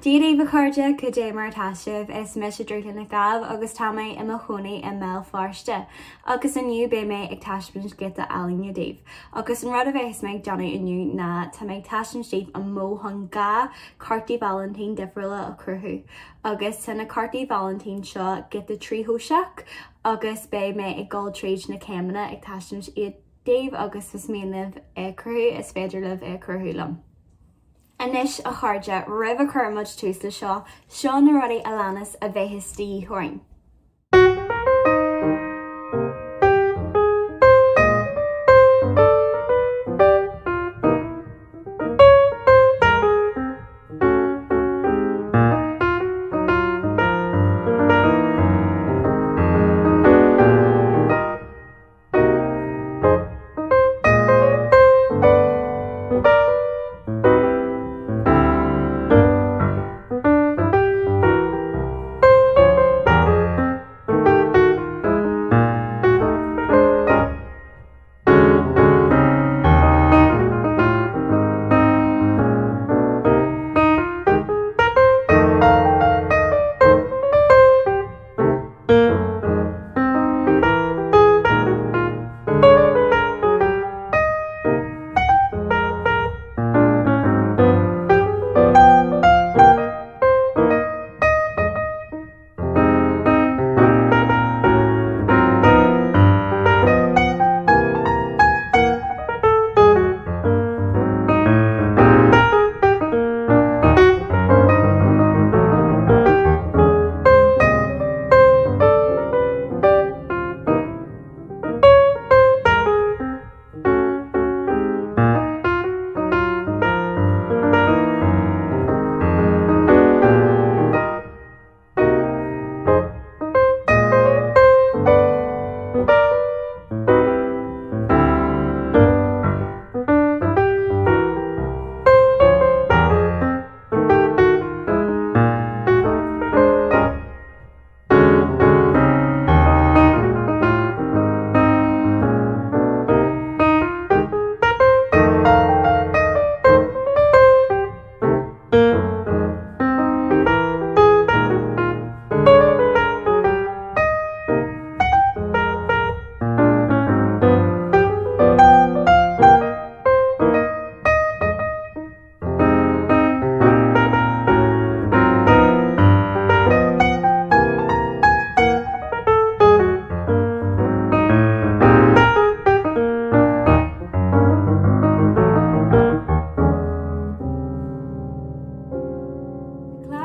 Dia daoibh a chairde, cad é mar atá sibh? Is mise Drúthlann Nic Ádhaimh agus tá mé i mo chónaí i mBéal Feirste. Agus inniu beidh mé ag taispeáint giota ealaíne daoibh. Agus an rud a bheas mé ag déanamh inniu ná tá mé ag taispeáint daoibh an modh chun 2 cártaí vailintín difriúla a chruthú. Agus tá na cártaí vailintín seo giota tríthoiseach agus beidh mé ag dul tríd na céimeanna ag taispeáint iad daoibh agus más mian libh é a chruthú is féidir libh é a chruthú liom. Anois a chairde, roimh a chuireann muid tús le seo, seo na rudaí a leanas a bheas de dhíth orainn.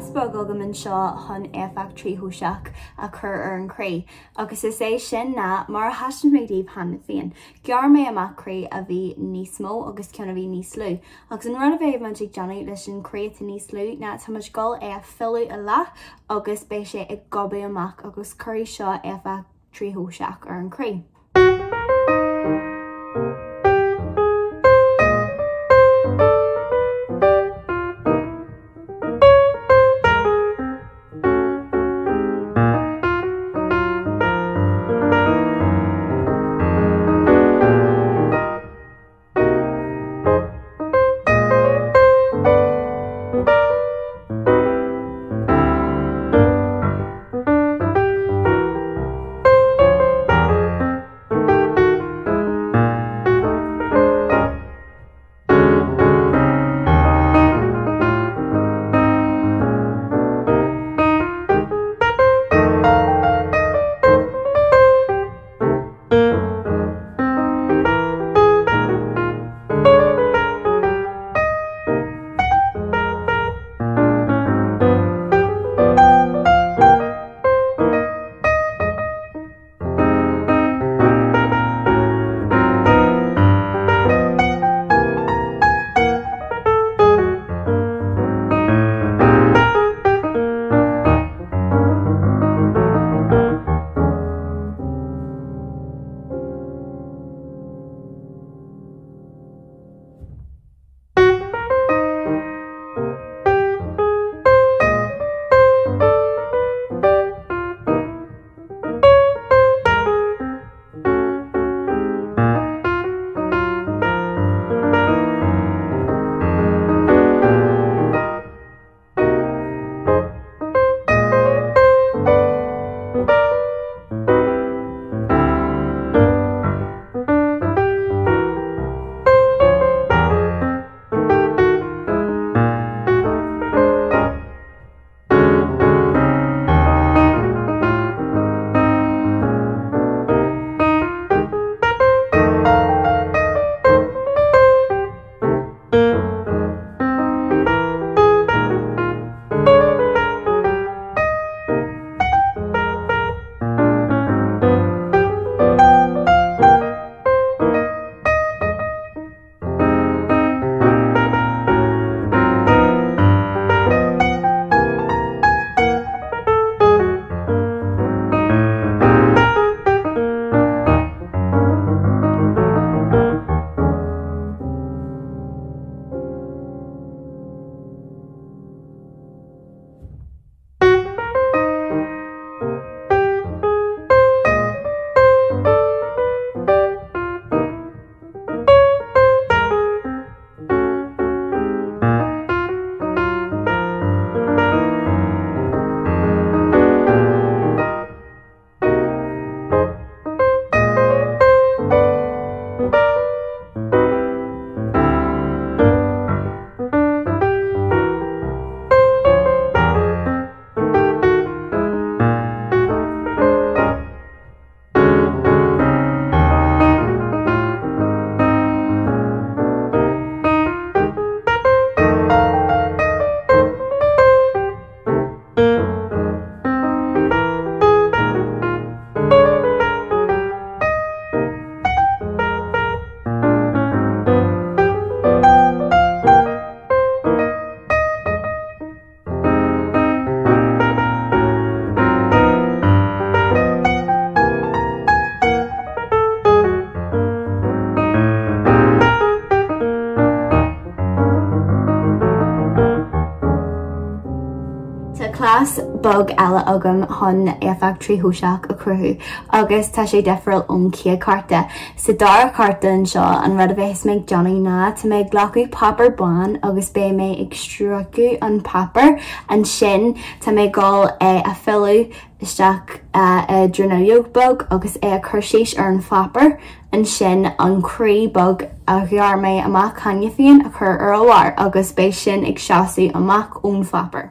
Gléas beag agam anseo chun éifeacht tríthoiseach a chur ar an chroí agus is é sin ná, mar a thaispeáin mé daoibh cheana féin, ghearr mé amach croí a bhí níos mó agus ceann a bhí níos lú. Agus an rud a bheidh muid ag déanamh leis an croí atá níos lú ná tá muid ag dul é a fhilleadh i leath agus beidh sé ag gobadh amach agus cuirfidh seo éifeacht tríthoiseach ar an croí. cleas beag eile agam chun éifeacht tríthoiseach a chruthú agus tá sé difriúil ón chéad chárta. Sa dara cárta anseo an rud a bheas mé ag déanamh ná tá mé ag glacadh páipéar bán agus beidh mé ag stróiceadh an páipéar ansin tá mé ag dul é a fhilleadh isteach i dronuilleog beag agus é a chur síos ar an pháipéar ansin an croí beag a ghearr mé amach cheana féin a chur ar a bharr agus beidh sin ag seasamh amach ón pháipéar.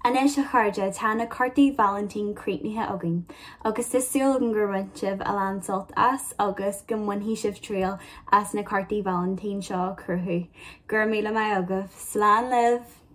Anois a chairde, tá na cártaí Vailintín críochnaithe againn agus tá súil agam gur bhain sibh a lán sult as agus go mbainfidh sibh triail as na cártaí Vailintín seo a chruthú. Go raibh míle maith agaibh. Slán libh!